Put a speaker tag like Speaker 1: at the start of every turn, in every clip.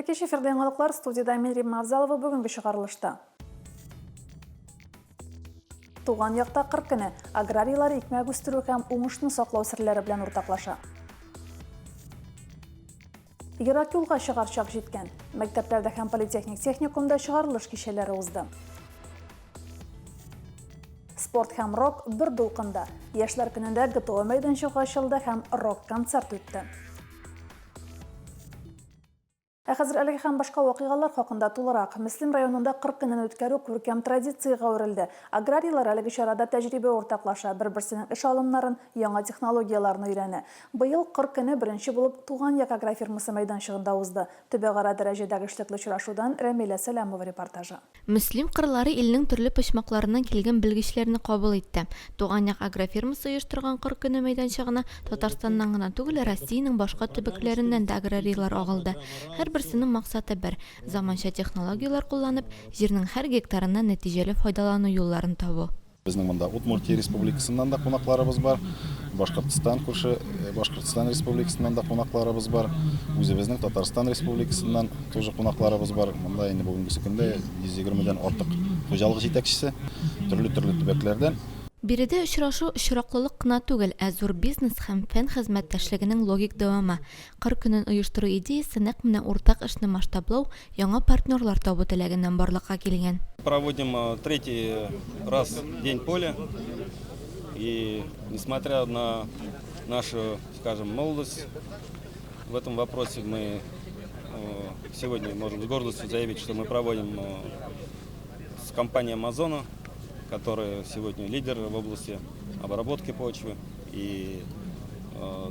Speaker 1: Хәерле кич, эфирда яңалыклар, студиядә мин Римма Авзалова, бүгенге чыгарылышта. Туган якта кыр көне. Аграрийлар икмәк үстерү һәм уңышны саклау серләре белән уртаклаша. Ерак юлга чыгар чак җиткән. Мәктәпләрдә һәм политехник техникумда чыгарылыш кичәләре узды. Спорт һәм рок бер дулкында. Яшьләр көнендә ГТО мәйданчыгы ачылды һәм рок-концерт үтте. Ә хәзер әлеге һәм башка вакыйгалар хакында тулырак. Мөслим районында 40 көнен үткәрү күркәм традициягә әверелде. Аграрийлар әлеге чарада тәҗрибә уртаклаша, бер-берсенең эш алымнарын, яңа технологияләрне өйрәнә. Быел кыр көне беренче булып Туган як агрофирмасы мәйданчыгында узды. Төбәкара дәрәҗәдәге эшлекле очрашудан Рәмилә Сәләмова репортажы.
Speaker 2: Мөслим кырлары илнең төрле почмакларыннан килгән белгечләрне кабул итте. Туган як агрофирмасы оештырган Кыр көне мәйданчыгына Татарстаннан гына түгел, Россиянең башка төбәкләреннән дә аграрийлар агылды. Һәрберсенең максаты бер, заманча технологияләр кулланып, җирнең һәр гектарыннан нәтиҗәле файдалану юлларын табу.
Speaker 3: Безнең монда Удмуртия Республикасыннан да кунакларыбыз бар, Башкортстан күрше Башкортстан Республикасыннан да кунакларыбыз бар, үзебезнең Татарстан Республикасыннан тоже кунакларыбыз бар. Монда инде бүгенгесе көндә 120 дән артык хуҗалык җитәкчесе, төрле-төрле төбәкләрдән.
Speaker 2: Биредә очрашу очраклылык кына түгел, ә зур бизнес һәм фән хезмәттәшлегенең логик дәвамы. Кыр көнен оештыру идеясе нәкъ менә уртак эшне масштаблау, яңа партнерлар табу теләгеннән барлыкка килгән.
Speaker 4: Проводим третий раз День поля. И несмотря на нашу, скажем, молодость в этом вопросе, мы сегодня можем с гордостью заявить, что мы проводим с компанией Амазона, которая сегодня лидер в области обработки почвы и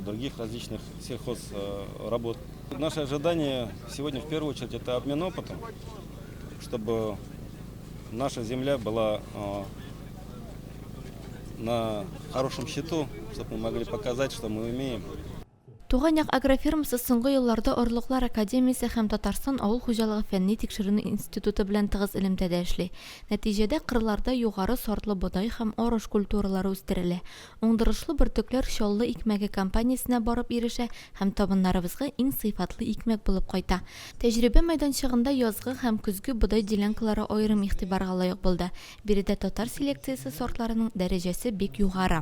Speaker 4: других различных сельхозработ. Наше ожидание сегодня в первую очередь это обмен опытом, чтобы наша земля была на хорошем счету, чтобы мы могли показать, что мы умеем.
Speaker 2: Туган як агрофирмасы соңгы елларда Орлыклар академиясе һәм Татарстан авыл хуҗалыгы фәнни-тикшеренү институты белән тыгыз элемтәдә эшли. Нәтиҗәдә, кырларда югары сортлы бодай һәм арыш культуралары үстерелә. Уңдырышлы бөртекләр Чаллы икмәге компаниясенә барып ирешә һәм табыннарыбызга иң сыйфатлы икмәк булып кайта. Тәҗрибә мәйданчыгында язгы һәм көзге бодай делянкалары аерым игътибарга лаек булды. Биредә татар селекциясе сортларының дәрәҗәсе бик югары.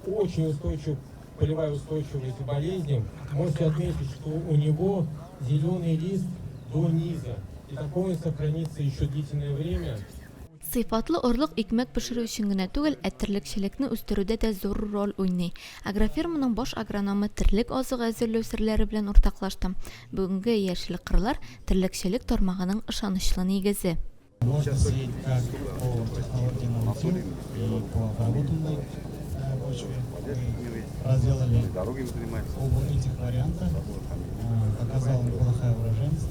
Speaker 5: Очень устойчив, полевая устойчивость к болезням. Можете отметить, что у него зеленый лист до низа. И такое сохранится еще длительное время.
Speaker 2: Сыйфатлы орлык икмәк пешерү өчен генә түгел, ә терлекчелекне үстерүдә дә зур роль уйный. Агрофирманың баш агрономы терлек азыгы әзерләү серләре белән уртаклашты. Бүгенге яшел кырлар, терлекчелек тармагының ышанычлы нигезе.
Speaker 5: Можно сеять как по технологии ноу-тилл и по обработанной почве. Мы проделали оба этих варианта. Показала неплохая урожайность.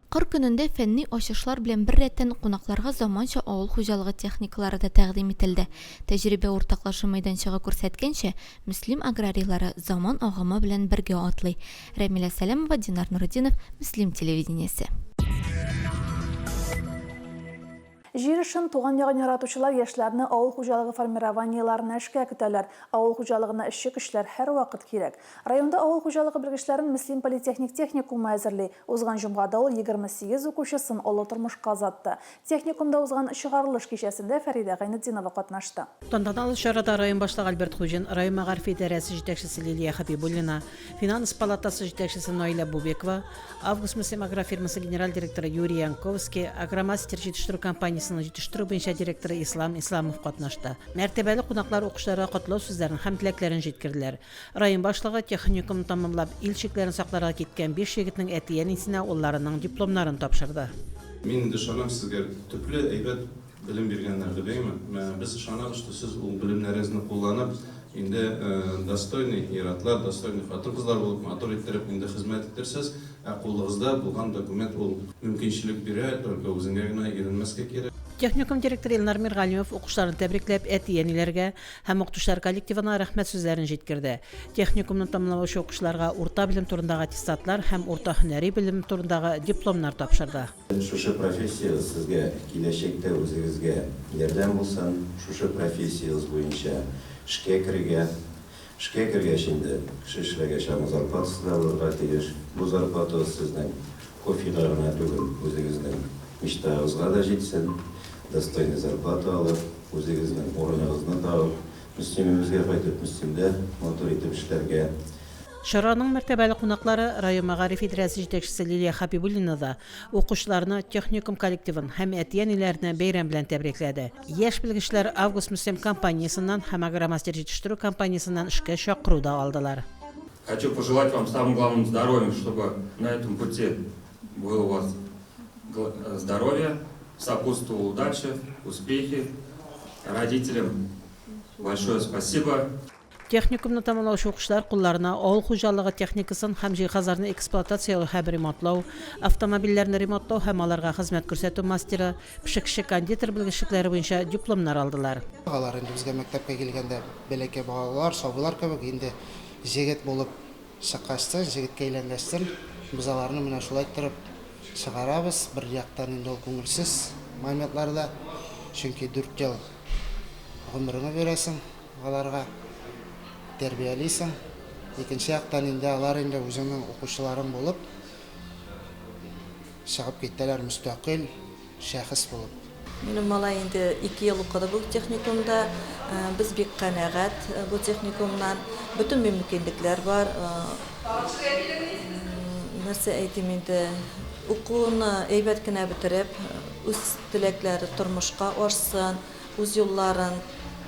Speaker 2: Кыр көнендә фәнни ачышлар белән беррәттән кунакларга заманча авыл хуҗалыгы техникалары да тәкъдим ителде. Тәҗрибә уртаклашу мәйданчыгы күрсәткәнчә, Мөслим аграрийлары заман агымы белән бергә атлый. Рәмилә Сәләмова, Динар Нуретдинов, Мөслим телевидениесе.
Speaker 1: Җир эшен, туган ягын яратучылар яшьләрне авыл хуҗалыгы формированиеләренә эшкә көтәләр. Авыл хуҗалыгына эшче көчләр һәрвакыт кирәк. Районда авыл хуҗалыгы белгечләрен Мөслим политехник техникумы әзерли. Узган җомгада ул 28 укучысын олы тормышка озатты. Техникумда узган чыгарылыш кичәсендә Фәридә Гайнетдинова катнашты.
Speaker 6: Тантаналы чарада район башлыгы Альберт Хуҗин, район мәгариф идарәсе җитәкчесе Лилия Хәбибуллина, Финанс палатасы җитәкчесе Наилә Бубекова, Август-Мөслим агрофирмасы генераль директоры Юрий Янковский, Агромастер җитештерү компаниясенең җитештерү буенча директоры Ислам Исламов катнашты. Мәртәбәле кунаклар укучыларга котлау сүзләрен һәм теләкләрен җиткерделәр. Район башлыгы, техникумны тәмамлап, ил чикләрен сакларга киткән биш егетнең әти-әнисенә улларының дипломнарын тапшырды.
Speaker 7: Мин инде ышанам сезгә, төпле, әйбәт Белем биргәннәр дип, әйеме? Менә без ышанабыз, что сез ул белемнәрегезне кулланып, инде достойный ир-атлар, достойный хатын-кызлар булып, матур иттереп инде хезмәт итерсез. Ә кулыгызда булган документ ул мөмкинчелек бирә, только үзеңә генә иренмәскә кирәк.
Speaker 6: Техникум директоры Илнар Миргалимов укучыларны тәбрикләп, әти-әниләргә һәм укытучылар коллективына рәхмәт сүзләрен җиткерде. Техникумны тәмамлаучы укучыларга урта белем турындагы аттестатлар һәм урта һөнәри белем турындагы дипломнар тапшырды.
Speaker 8: Шушы профессиягез сезгә киләчәктә үзегезгә ярдәм булсын, шушы профессиягез буенча эшкә керергә. Эшкә кергәч инде, кеше эшләгәч, аның зарплатасы да булырга тиеш. Бу зарплатагыз сезнең Кофега гына түгел, үзегезнең мечтагызга да җитсен, достойный зарплата алып, үзегезнең урыныгызны табып, Мөслимебезгә кайтып, Мөслимдә матур итеп эшләргә.
Speaker 6: Чараның мәртәбәле кунаклары, район мәгариф идарәсе җитәкчесе Лилия Хәбибуллина да укучыларны, техникум коллективын һәм әти-әниләрне бәйрәм белән тәбрикләде. Яшь белгечләр Август-Мөслим компаниясеннән һәм Агромастер җитештерү компаниясеннән эшкә чакыру да алдылар.
Speaker 9: Хочу пожелать вам самым главным здоровьем, чтобы на этом пути было у вас здоровье, сопутствовала удача, успехи. Родителям большое спасибо.
Speaker 6: Техникумны тәмамлаучы укучылар кулларына авыл хуҗалыгы техникасын һәм җиһазларны эксплуатацияләү һәм ремонтлау, автомобильләрне ремонтлау һәм аларга хезмәт күрсәтү мастеры, пешекче-кондитер белгечлекләре буенча дипломнар алдылар.
Speaker 10: Алар инде безгә мәктәпкә килгәндә бәләкәй балалар, сабыйлар кебек, инде Җегет булып чыккачтын, җегеткә әйләнгәчтен, без аларны менә шулай иттереп чыгарабыз. Бер яктан инде ул күңелсез моментлар да, чөнки дүрт ел гомереңне бирәсең аларга, тәрбиялисең. Икенче яктан инде алар инде үзеңнең укучыларың булып чыгып китәләр, мөстәкыйль шәхес булып.
Speaker 11: Минем малай инде ике ел укыды бу техникумда. Без бик канәгать бу техникумнан. Бөтен мөмкинлекләр бар. Нәрсә әйтим инде, укуны әйбәт кенә бетереп, үз теләкләре тормышка ашсын, үз юлларын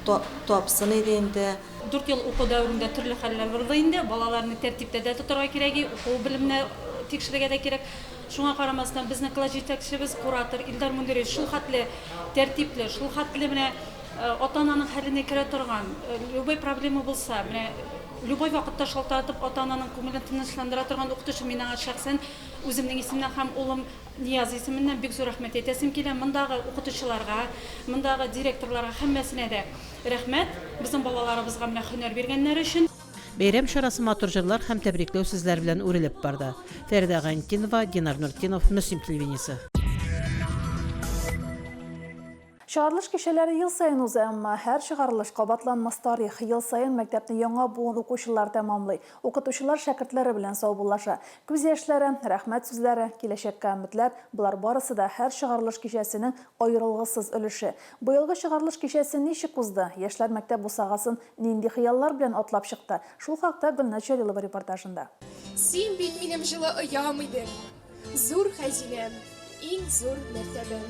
Speaker 11: тапсын иде инде.
Speaker 12: Дүрт ел уку дәверендә төрле хәлләр булды инде. Балаларны тәртиптә дә тотарга кирәк, уку белеменә тикшерергә дә кирәк. Шуңа карамастан, безнең класс җитәкчебез, куратор Илдар Мөнирович шул хәтле тәртипле, шул хәтле менә ата-ананың хәленә керә торган, любой проблема булса, менә любой вакытта шалтыратып ата-ананың күңелен тынычландыра торган укытучы. Мин аңа шәхсән үземнең исемнән һәм улым Нияз исеменнән бик зур рәхмәт әйтәсем килә. Мондагы укытучыларга, мондагы директорларга һәммәсенә дә рәхмәт, безнең балаларыбызга менә һөнәр биргәннәре өчен.
Speaker 6: Бәйрәм чарасы матур җырлар һәм тәбрикләү сүзләре белән үрелеп барды. Фәридә Гайнетдинова, Динар Нуртдинов, Мөслим телевидениесе.
Speaker 1: Чыгарылыш кичәләре ел саен уза, әмма һәр чыгарылыш, кабатланмас тарих. Ел саен мәктәпне яңа буын укучылар тәмамлый, укытучылар шәкертләре белән саубуллаша. Күз яшьләре, рәхмәт сүзләре, киләчәккә өметләр, болар барысы да һәр чыгарылыш кичәсенең аерылгысыз өлеше. Быелгы чыгарылыш кичәсе ничек узды? Яшьләр мәктәп бусагасын Нинди хыяллар белән атлап чыкты? Шул хакта Гөлназ Җәлилова репортажында.
Speaker 13: Син бит минем җылы оям идең, Зур хәзинәм, иң зур мәртәбәм.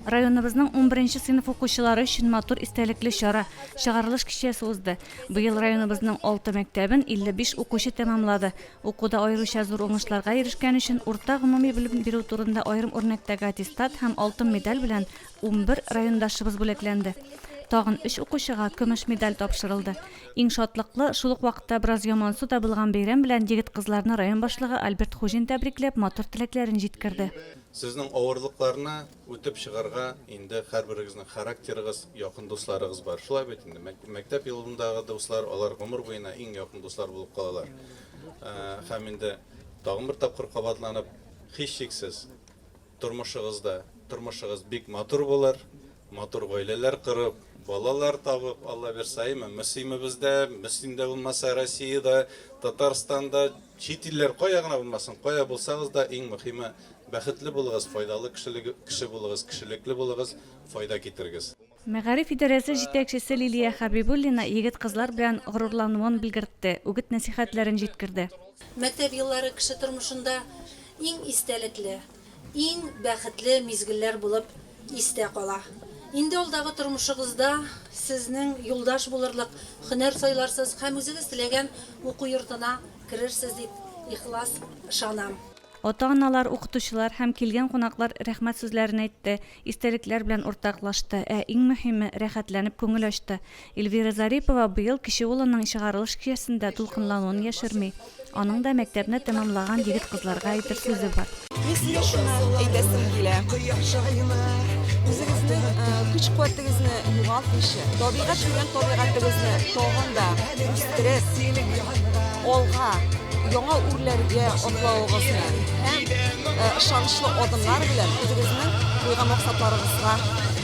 Speaker 14: Районыбызның унберенче сыйныф укучылары өчен матур истәлекле чара, чыгарылыш кичәсе узды. Быел районыбызның алты мәктәбен 55 укучы тәмамлады. Укуда аеруча зур уңышларга ирешкән өчен урта гомуми белем бирү турында аерым үрнәктәге аттестат һәм алтын медаль белән 11 райондашыбыз бүләкләнде. Тагын өч укучыга көмеш медаль тапшырылды. Иң шатлыклы, шул ук вакытта бераз ямансу да булган бәйрәм белән егет-кызларны район башлыгы Альберт Хуҗин тәбрикләп, матур теләкләрен җиткерде.
Speaker 7: Сезнең авырлыкларны үтеп чыгарга инде һәрберегезнең характерыгыз, якын дусларыгыз бар. Шулай бит инде, мәктәп елындагы дуслар, алар гомер буена иң якын дуслар булып калалар. Һәм инде тагын бер тапкыр кабатланып, һичшиксез, Тормышыгызда тормышыгыз бик матур булыр, матур гаиләләр корып, балалар табып, Алла бирса, әйме, Мөслимебездә, Мөслимдә булмаса, Россиядә, Татарстанда, чит илләр, кая гына булмасын, кая булсагыз да, иң мөхиме, бәхетле булыгыз, файдалы кешелеге, кеше булыгыз, кешелекле булыгыз, файда китерегез.
Speaker 14: Мәгариф идарәсе җитәкчесе Лилия Хәбибуллина егет-кызлар белән горурлануын белгертте, үгет-нәсыйхәтләрен җиткерде.
Speaker 15: Мәктәп еллары кеше тормышында иң истәлекле, иң бәхетле мизгелләр булып истә кала. Инде алдагы тормышыгызда сезнең юлдаш булырлык һөнәр сайларсыз һәм үзегез теләгән уку йортына керерсез дип ихлас ышанам.
Speaker 14: Ата-аналар, укытучылар һәм килгән кунаклар рәхмәт сүзләрен әйтте, истәлекләр белән уртаклашты, ә иң мөһиме, рәхәтләнеп күңел ачты. Эльвира Зарипова быел кече улының чыгарылыш кичәсендә дулкынлануын яшерми. Аның да мәктәпне тәмамлаган егет-кызларга әйтер сүзе бар.
Speaker 16: Мин сезгә шуны әйтәсем килә, үзегезнең көч-куәтегезне югалтмыйча, табигать биргән табигатегезне тагын да үстереп, алга, яңа үрләргә атлавыгызны һәм ышанычлы адымнар белән үзегезнең куйган максатларыгызга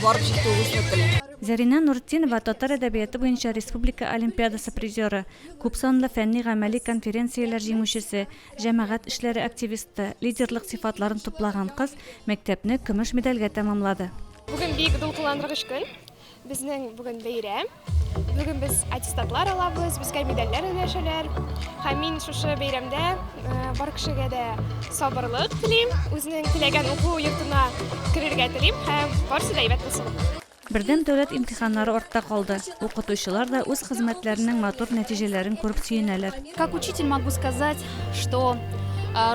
Speaker 16: барып җитүегезне телим.
Speaker 14: Зәринә Нуртдинова, татар әдәбияты буенча республика олимпиадасы призеры, күпсанлы фәнни-гамәли конференцияләр җиңүчесе, җәмәгать эшләре активисты, лидерлык сыйфатларын туплаган кыз мәктәпне көмеш медальгә тәмамлады.
Speaker 13: Бүген бик дулкынландыргыч көн. Безнең бүген бәйрәм. Бүген без аттестатлар алабыз, безгә медальләр өләшәләр. Һәм мин шушы бәйрәмдә э, бар кешегә дә сабырлык телим, үзенең теләгән уку йортына керергә телим һәм барысы да әйбәт булсын.
Speaker 14: Бердәм дәүләт имтиханнары артта калды. Укытучылар да үз хезмәтләренең матур нәтиҗәләрен күреп сөенәләр.
Speaker 12: Как учитель могу сказать, что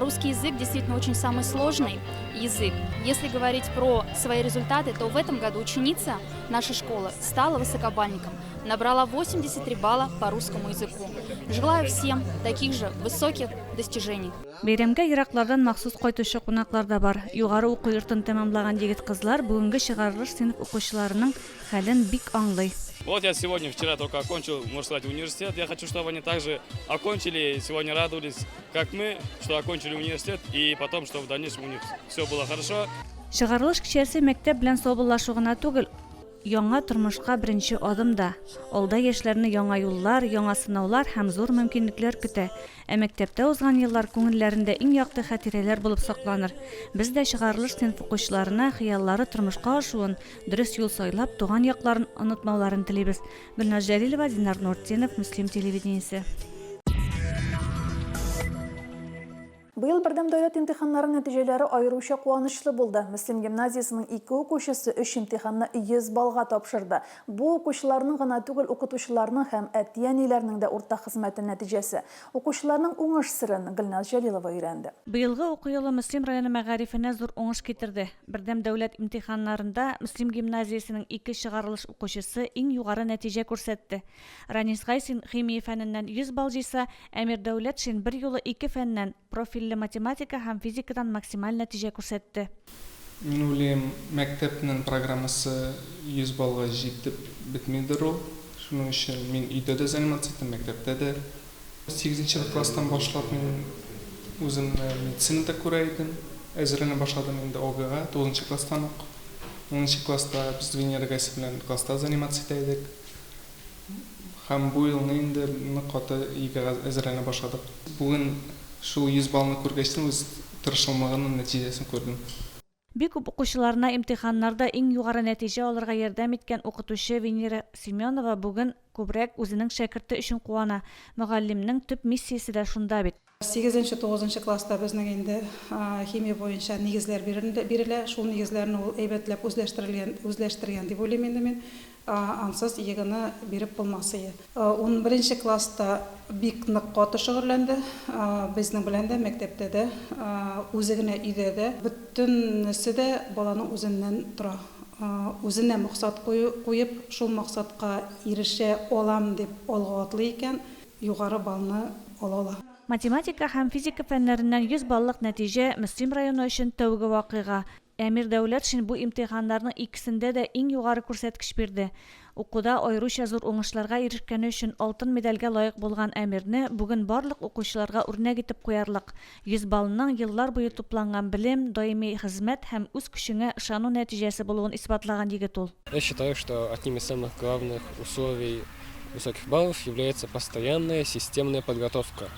Speaker 12: русский язык действительно очень самый сложный язык. Если говорить про свои результаты, то в этом году ученица нашей школы стала высокобальником, набрала 83 балла по русскому языку. Желаю всем таких же высоких достижений.
Speaker 14: Бәйрәмгә ераклардан махсус кайтучы кунаклар да бар. Югары уку йортын тәмамлаган егет-кызлар бүгенге чыгарылыш сыйныф укучыларының хәлен бик аңлый.
Speaker 17: Вот я сегодня, вчера только окончил, можно сказать, университет. Я хочу, чтобы они также окончили и сегодня радовались, как мы, что окончили университет, и потом, чтобы в дальнейшем у них все было хорошо.
Speaker 14: Чыгарылыш кичәсе мәктәп белән саубуллашу гына түгел, яңа тормышка беренче адым да. Алда яшьләрне яңа юллар, яңа сынаулар һәм зур мөмкинлекләр көтә. Ә мәктәптә узган еллар күңелләрендә иң якты хатирәләр булып сакланыр. Без дә чыгарылыш сыйныф укучыларына хыяллары тормышка ашуын, дөрес юл сайлап, туган якларын онытмауларын телибез. Гөлназ Җәлилова, Динар Нуртдинов, Мөслим телевидениесе.
Speaker 1: Быел бердәм дәүләт имтиханнары нәтиҗәләре аеруча куанычлы булды. Мөслим гимназиясенең ике укучысы өч имтиханны 100 баллга тапшырды. Бу укучыларның гына түгел, укытучыларның һәм әти-әниләрнең дә уртак хезмәте нәтиҗәсе. Укучыларның уңыш серен Гөлназ Җәлилова өйрәнде.
Speaker 14: Быелгы уку елы Мөслим районы мәгарифенә зур уңыш китерде. Бердәм дәүләт имтиханнарында Мөслим гимназиясенең ике чыгарылыш укучысы иң югары нәтиҗә күрсәтте. Ранис Гайсин химия фәненнән 100 балл җыйса, Әмир Дәүләтшин берьюлы ике фәннән, профильле математика һәм физикадан максималь нәтиҗә күрсәтте.
Speaker 18: Мин уйлыйм, мәктәпнең программасы 100 баллга җитеп бетмидер ул. Шуның өчен мин өйдә дә заниматься иттем, мәктәптә дә. Сигезенче класстан башлап мин үземне медицинада күрә идем. Әзерләнә башладым инде ОГЭга, тугызынчы класстан ук. Унынчы класста без Венера Гайса белән класста заниматься итә идек. Һәм бу елны инде нык каты ЕГЭга әзерләнә башладык. Бүген шул 100 баллны күргәчтен үз тырышлымыгымның нәтиҗәсен күрдем.
Speaker 14: Бик күп укучыларына имтиханнарда иң югары нәтиҗә алырга ярдәм иткән укытучы Венера Семенова бүген күбрәк үзенең шәкерте өчен куана. Мөгаллимнең төп миссиясе дә шунда бит.
Speaker 19: Сигезенче, тугызынчы класста безнең инде химия буенча нигезләр бирелә. Шул нигезләрне ул әйбәтләп үзләштерелгән, үзләштергән дип уйлыйм инде мин. Ансыз ЕГЭны биреп булмас ие. Унберенче класста бик нык каты шөгыльләнде. Безнең белән дә, мәктәптә дә, үзе генә өйдә дә. Бөтенесе дә баланың үзеннән тора. Үзенә максат куеп, шул максатка ирешә алам дип алга атлый икән, югары баллны ала ала.
Speaker 14: Математика һәм физика фәннәреннән 100 баллык нәтиҗә Мөслим районы өчен тәүге вакыйга. Әмир Дәүләтшин бу имтиханнарның икесендә дә иң югары күрсәткеч бирде. Укуда аеруча зур уңышларга ирешкәне өчен алтын медальгә лаек булган Әмирне бүген барлык укучыларга үрнәк итеп куярлык. 100 баллның еллар буе тупланган белем, даими хезмәт һәм үз көчеңә ышану нәтиҗәсе булуын исбатлаган егет ул.
Speaker 20: Я считаю, что одним из самых главных условий высоких баллов является постоянная системная подготовка.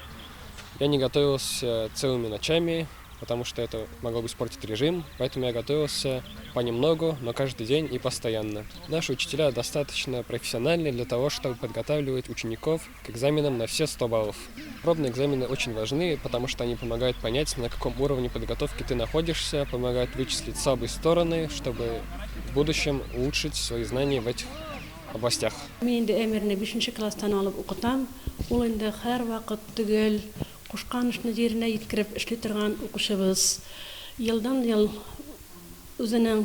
Speaker 20: Я не готовился целыми ночами, потому что это могло бы испортить режим, поэтому я готовился понемногу, но каждый день и постоянно. Наши учителя достаточно профессиональны для того, чтобы подготавливать учеников к экзаменам на все 100 баллов. Пробные экзамены очень важны, потому что они помогают понять, на каком уровне подготовки ты находишься, помогают вычислить слабые стороны, чтобы в будущем улучшить свои знания в этих областях.
Speaker 21: Мин инде Әмирне бишенче класстан алып укытам. Ул инде һәрвакыт төгәл, кушкан эшне җиренә җиткереп эшли торган укучыбыз. Елдан-ел үзенең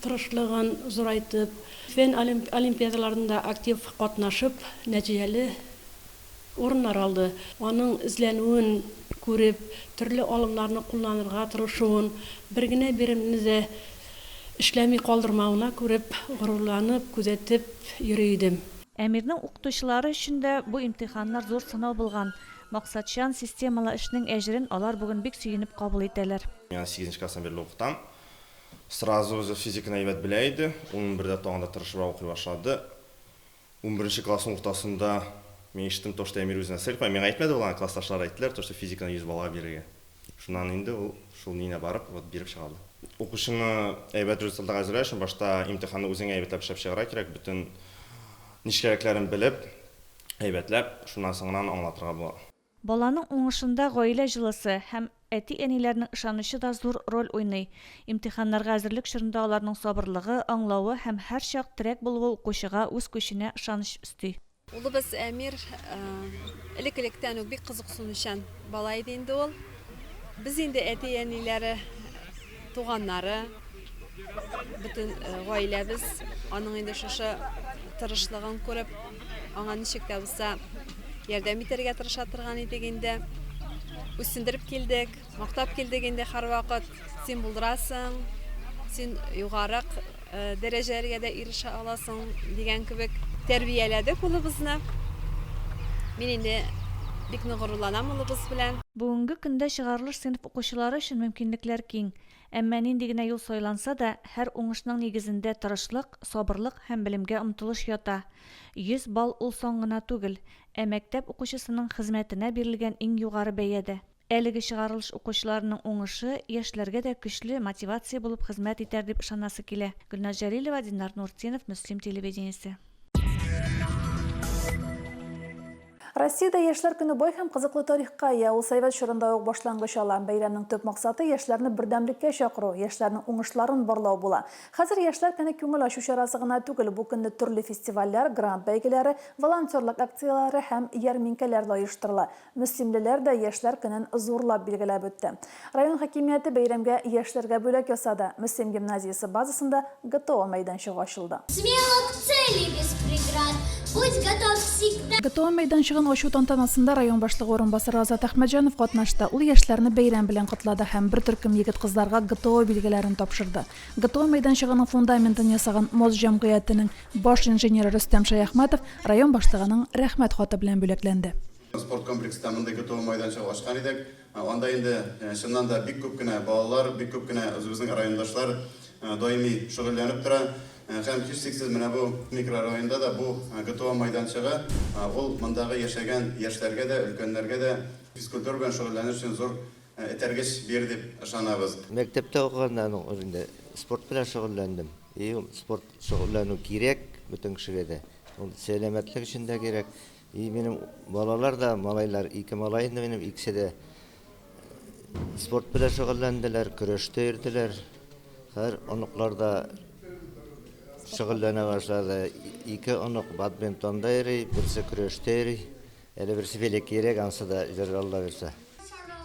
Speaker 21: тырышлыгын зурайтып, фән олимпиадаларында актив катнашып, нәтиҗәле урыннар алды. Аның эзләнүен күреп, төрле алымнарны кулланырга тырышуын, бер генә биремне дә эшләми калдырмавына күреп, горурланып, күзәтеп йөри идем.
Speaker 14: Әмирнең укытучылары өчен дә бу имтиханнар зур сынау булган. Максатчан, системалы эшнең әҗерен алар бүген бик сөенеп кабул итәләр.
Speaker 22: Мин аны сигезенче класстан бирле укытам.
Speaker 3: Сразу үзе физиканы әйбәт белә иде. Унбердә тагын да тырышыбрак укый башлады. Унберенче классның уртасында мин ишеттем то, что Әмир үзенә цель куя. Миңа әйтмәде ул аны, классташлары әйттеләр, то, что физиканы 100 баллга бирергә. Шуннан инде ул шул ниенә барып, вот биреп чыга алды. Укучыны әйбәт результатларга әзерләү өчен башта имтиханны үзеңә әйбәтләп эшләп чыгарга кирәк, бөтен нечкәлекләрен белеп, әйбәтләп, шуннан соң гына аны аңлатырга була.
Speaker 14: Баланың уңышында гаилә җылысы һәм әти-әниләрнең ышанычы да зур роль уйный. Имтиханнарга әзерлек чорында аларның сабырлыгы, аңлавы һәм һәрчак терәк булуы укучыга үз көченә ышаныч өсти.
Speaker 22: Улыбыз Әмир элек-электән үк бик кызыксынучан бала иде инде ул. Без инде әти-әниләре, туганнары, бөтен гаиләбез аның инде шушы тырышлыгын күреп, аңа ничек тә булса ярдәм итәргә тырыша торган идек инде. Үсендереп килдек, мактап килдек инде һәрвакыт. Син булдырасың, син югарырак дәрәҗәләргә дә ирешә аласың дигән кебек тәрбияләдек улыбызны. Мин инде бик нык горурланам улыбыз белән.
Speaker 14: Бүгенге көндә чыгарылыш сыйныф укучылары өчен мөмкинлекләр киң. Әмма нинди генә юл сайланса да, һәр уңышның нигезендә тырышлык, сабырлык һәм белемгә омтылыш ята. 100 балл ул сан гына түгел, ә мәктәп укучысының хезмәтенә бирелгән иң югары бәя дә. Әлеге чыгарылыш укучыларының уңышы яшьләргә дә көчле мотивация булып хезмәт итәр дип ышанасы килә. Гөлназ Җәлилова, Динар Нуртдинов, Мөслим телевидениесе.
Speaker 1: Россиядә Яшьләр көне бай һәм кызыклы тарихка ия. Ул совет чорында ук башлангыч ала. Бәйрәмнең төп максаты, яшьләрне бердәмлеккә чакыру, яшьләрнең уңышларын барлау була. Хәзер Яшьләр көне күңел ачу чарасы гына түгел, бу көнне төрле фестивальләр, грант бәйгеләре, волонтерлык акцияләре һәм ярминкәләр дә оештырыла. Мөслимлеләр дә Яшьләр көнен зурлап билгеләп үтте. Район хакимияте бәйрәмгә яшьләргә бүләк ясады. Мөслим гимназиясе базасында ГТО мәйданчыгы ачылды.
Speaker 23: Смело к цели без преград, будь готов всегда.
Speaker 1: ГТО мәйданчыгын ачу тантанасында район башлыгы урынбасары Азат Әхмәтҗанов катнашты. Ул яшьләрне бәйрәм белән котлады һәм бер төркем егет-кызларга ГТО билгеләрен тапшырды. ГТО мәйданчыгының фундаментын ясаган МОЗ җәмгыятенең баш инженеры Рөстәм Шәяхмәтов район башлыгының Рәхмәт хаты белән бүләкләнде.
Speaker 7: Спорт комплекста мондый ГТО майданчыгы ачкан идек. Анда инде, чыннан да, бик күп кенә балалар, бик күп кенә үзебезнең райондашлар даими шөгыльләнеп тора. Һәм, һичшиксез, менә бу микрорайонда да бу ГТО майданчыгы, ул мондагы яшәгән яшьләргә дә, өлкәннәргә дә физкультура белән шөгыльләнер өчен зур этәргеч бирер дип ышанабыз.
Speaker 8: Мәктәптә укыганда инде спорт белән шөгыльләндем. И ул спорт шөгыльләнү кирәк бөтен кешегә дә. Ул сәламәтлек өчен дә кирәк. И минем балалар да, малайлар, ике малай инде минем, икесе дә спорт белән шөгыльләнделәр, көрәштә йөрделәр. Хәзер оныклар да шөгыльләнә башлады. Ике онык бадминтонда йөри, берсе көрәштә йөри. Әле берсе бәләкәйрәк, анысы да җыр Алла бирсә.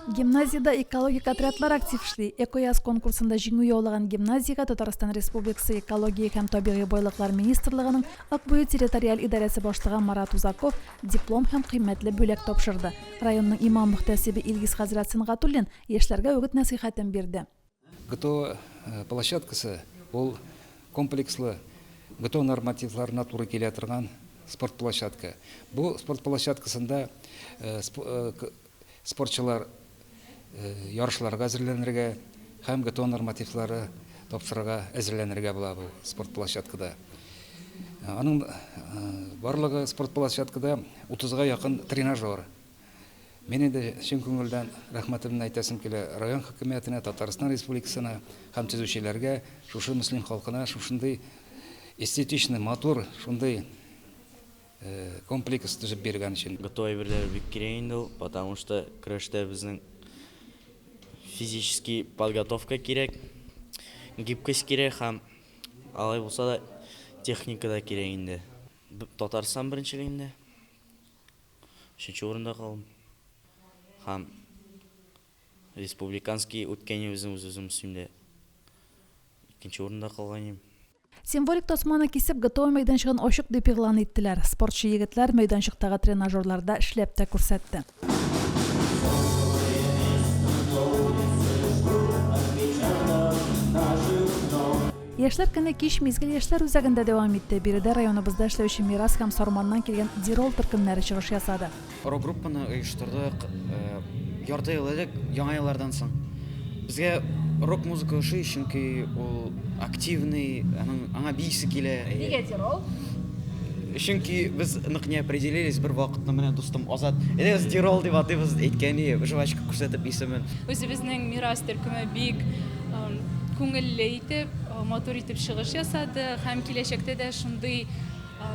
Speaker 1: Гимназиядә экологик отрядлар актив эшли. Экояз конкурсында җиңү яулаган гимназиягә Татарстан Республикасы Экология һәм табигый байлыклар министрлыгының Акбуе территориаль идарәсе башлыгы Марат Узаков диплом һәм кыйммәтле бүләк тапшырды. Районның имам-мөхтәсибе Илгиз хәзрәт Сөнгатуллин яшьләргә үгет-нәсыйхәтен бирде.
Speaker 24: ГТО площадкасы ул комплекслы ГТО нормативларына туры килә торган спорт площадка. Бу спорт площадкасында спортчылар ярышларга әзерләнергә һәм ГТО нормативлары тапшырырга әзерләнергә була бу спорт площадкада. Аның барлыгы спорт площадкада 30-га якын тренажер. Мин инде чын күңелдән рәхмәтемне әйтәсем килә район хөкүмәтенә, Татарстан Республикасына һәм төзүчеләргә, шушы Мөслим халкына шушындый эстетичный, матур шундый комплекс төзеп биргән өчен.
Speaker 25: ГТО әйберләре бик кирәк инде ул, потому что көрәштә безнең физический подготовка кирәк, гибкость кирәк һәм алай булса да техника да кирәк инде. Татарстан беренчелегендә. Өченче урында калдым. Һәм республиканский үткән ел безнең үз-үзем Мөслимдә икенче урында калган идем.
Speaker 1: Символик тасманы кисеп, ГТО мәйданчыгын ачык дип игълан иттеләр. Спортчы егетләр мәйданчыктагы тренажерларда эшләп тә күрсәтте. Яшьләр көне кич Мизгел яшьләр үзәгендә дәвам итте. Биредә районыбызда эшләүче Мирас һәм Сарманнан килгән Дирол төркемнәре чыгыш ясады.
Speaker 26: Рок-группаны оештырдык ярты ел элек, Яңа еллардан соң. Безгә
Speaker 2: Рок музыка ошый, чөнки ул активный, аның аңа биисе килә.
Speaker 4: Нигә Дирол?
Speaker 2: Чөнки без нык не определились, бер вакытны менә дустым Азат, әйдәгез Дирол дип атыйбыз, әйткән иде, жвачка күрсәтеп исемен.
Speaker 4: Үзебезнең Мирас төркеме бик күңелле итеп, матур итеп чыгыш ясады һәм киләчәктә дә шундый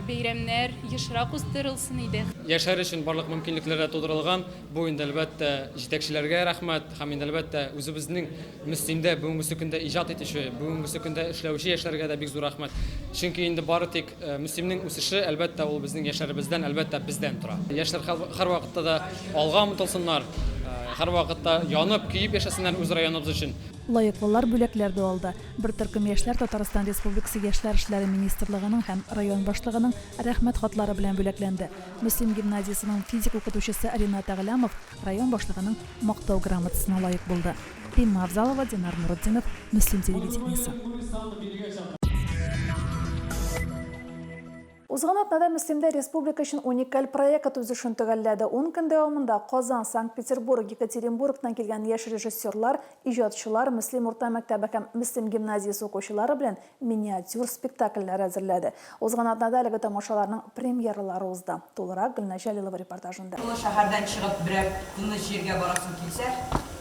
Speaker 4: бәйрәмнәр ешрак уздырылсын иде.
Speaker 5: Яшәр өчен барлык мөмкинлекләр дә тудырылган. Бу инде, әлбәттә, җитәкчеләргә рәхмәт һәм инде, әлбәттә, үзебезнең Мөслимдә бүгенгесе көндә иҗат итүче, бүгенгесе көндә эшләүче яшьләргә дә бик зур рәхмәт. Чөнки инде бары тик Мөслимнең үсеше, әлбәттә, ул безнең яшьләребездән, әлбәттә, бездән тора. Яшьләр һәрвакытта да алга омтылсыннар, һәрвакытта янып, көеп яшәсеннәр үз районыбыз өчен.
Speaker 1: Лаеклылар бүләкләр дә алды. Бер төркем яшьләр Татарстан Республикасы Яшьләр эшләре министрлыгының һәм район башлыгының Рәхмәт хатлары белән бүләкләнде. Мөслим гимназиясенең физик укытучысы Ринат Әгъләмов район башлыгының Мактау грамотасына лаек булды. Римма Авзалова, Динар Нуретдинов, Мөслим телевидениесе. Узган атнада Мөслимдә республика өчен уникаль проект үз эшен төгәлләде. Ун көн дәвамында Казан, Санкт-Петербург, Екатеринбургтан килгән яшь режиссерлар, иҗатчылар Мөслим урта мәктәбе һәм Мөслим гимназиясе укучылары белән миниатюр спектакльләр әзерләде. Узган атнада әлеге тамашаларның премьералары узды. Тулырак Гөлназ Җәлилова репортажында.
Speaker 9: Олы шәһәрдән чыгып берәр тыныч җиргә барасың килсә,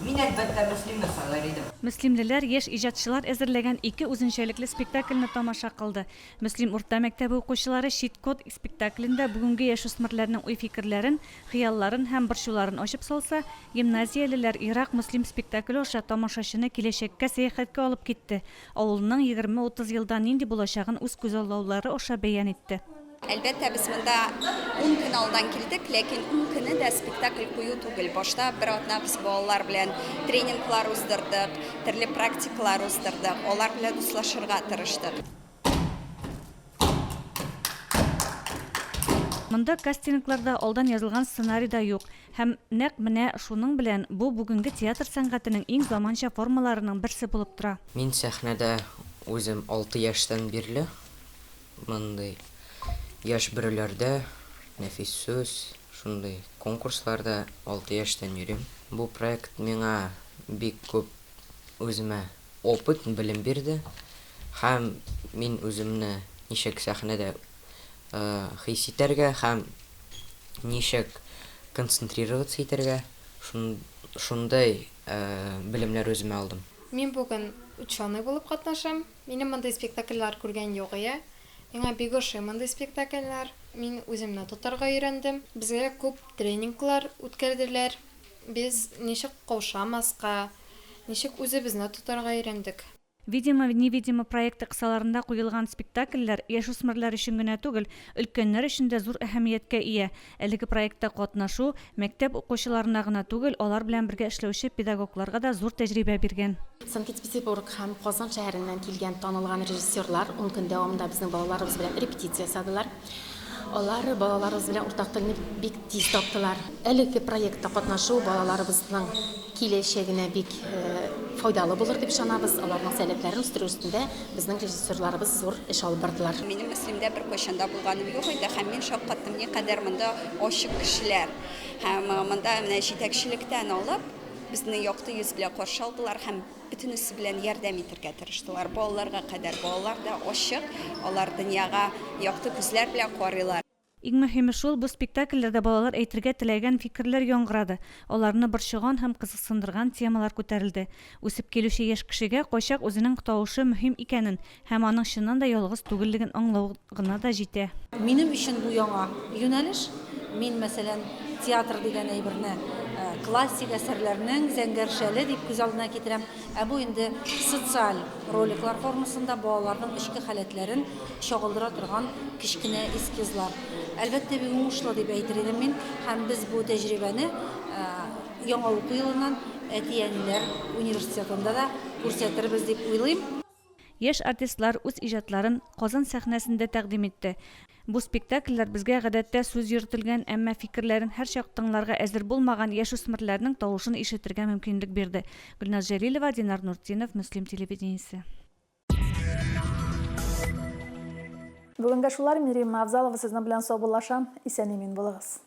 Speaker 9: мин, әлбәттә, Мөслимне сайлар идем.
Speaker 14: Мөслимлеләр яшь иҗатчылар әзерләгән ике үзенчәлекле спектакльне тамаша кылды. Мөслим урта мәктәбе укучылары Чит код спектаклендә бүгенге яшүсмерләрнең уй-фикерләрен, хыялларын һәм борчуларын ачып салса, гимназиялеләр Ерак Мөслим спектакле аша тамашачыны киләчәккә сәяхәткә алып китте. Авылның егерме-утыз елдан нинди булачагын үз күзаллаулары аша бәян итте.
Speaker 10: Әлбәттә, без монда ун көн алдан килдек, ләкин ун көне дә спектакль кую түгел. Башта бер атна без балалар белән тренинглар уздырдык, төрле практикалар уздырдык, алар белән дуслашырга тырыштык.
Speaker 14: Монда кастинглар да, алдан язылган сценарий да юк. Һәм нәкъ менә шуның белән бу бүгенге театр сәнгатенең иң заманча формаларының берсе булып тора.
Speaker 26: Мин сәхнәдә үзем алты яшьтән бирле. Мондый Яшь бөреләрдә, Нәфис сүз, шундый конкурсларда алты яшьтән йөрим. Бу проект миңа бик күп үземә опыт, белем бирде һәм мин үземне ничек сәхнәдә хис итәргә һәм ничек концентрироваться итәргә, шундый белемнәр үземә алдым.
Speaker 27: Мин бүген ученый булып катнашам. Минем мондый спектакльләр күргән юк ие. Миңа бик ошый мондый спектакльләр. Мин үземне тотарга өйрәндем. Безгә күп тренинглар үткәрделәр. Без ничек каушамаска, ничек үзебезне тотарга өйрәндек.
Speaker 14: Видимо-невидимо проекты кысаларында куелган спектакльләр яшүсмерләр өчен генә түгел, өлкәннәр өчен дә зур әһәмияткә ия. Әлеге проектта катнашу мәктәп укучыларына гына түгел, алар белән бергә эшләүче педагогларга да зур тәҗрибә биргән.
Speaker 28: Санкт-Петербург һәм Казан шәһәреннән килгән танылган режиссерлар ун көн дәвамында безнең балаларыбыз белән репетиция ясадылар. Алар балаларыбыз белән уртак телне бик тиз таптылар. Әлеге проектта катнашу балаларыбызның киләчәгенә бик файдалы булыр дип ышанабыз. Аларның сәләтләрен үстерү өстендә безнең режиссерларыбыз зур эш алып бардылар.
Speaker 10: Минем Мөслимдә беркайчан да булганым юк иде һәм мин шаккаттым, никадәр монда ачык кешеләр. Һәм монда менә җитәкчелектән алып, безне якты йөз белән каршы алдылар һәм Бөтенесе белән ярдәм итәргә тырыштылар. Балаларга кадәр. Балалар да ачык, алар дөньяга якты күзләр белән карыйлар.
Speaker 14: Иң мөһиме шул, бу спектакльләрдә балалар әйтергә теләгән фикерләр яңгырады, аларны борчыган һәм кызыксындырган темалар күтәрелде. Үсеп килүче яшь кешегә кайчак үзенең тавышы мөһим икәнен һәм аның чыннан да ялгыз түгеллеген аңлау гына да җитә.
Speaker 15: Минем өчен бу яңа юнәлеш. Мин, мәсәлән, театр дигән әйберне классик әсәрләрнең Зәңгәр шәле дип күз алдына китерәм. Ә бу инде социаль роликлар формасында балаларның эчке халәтләрен чагылдыра торган кечкенә эскизлар. Әлбәттә, бик уңышлы дип әйтер идем мин. Һәм без бу тәҗрибәне яңа уку елыннан әти-әниләр университетында да күрсәтербез дип уйлыйм.
Speaker 14: Яшь артистлар үз иҗатларын Казан сәхнәсендә тәкъдим итте. Бу спектакльләр безгә гадәттә сүз йөртелгән, әмма фикерләрен һәрчак тыңларга әзер булмаган яшүсмерләрнең тавышын ишетергә мөмкинлек бирде. Гөлназ Җәлилова, Динар Нуртдинов, Мөслим телевидениесе.
Speaker 1: Бүгенгә шулар, мин Римма Авзалова сезнең белән саубуллашам. Исән-имин булыгыз.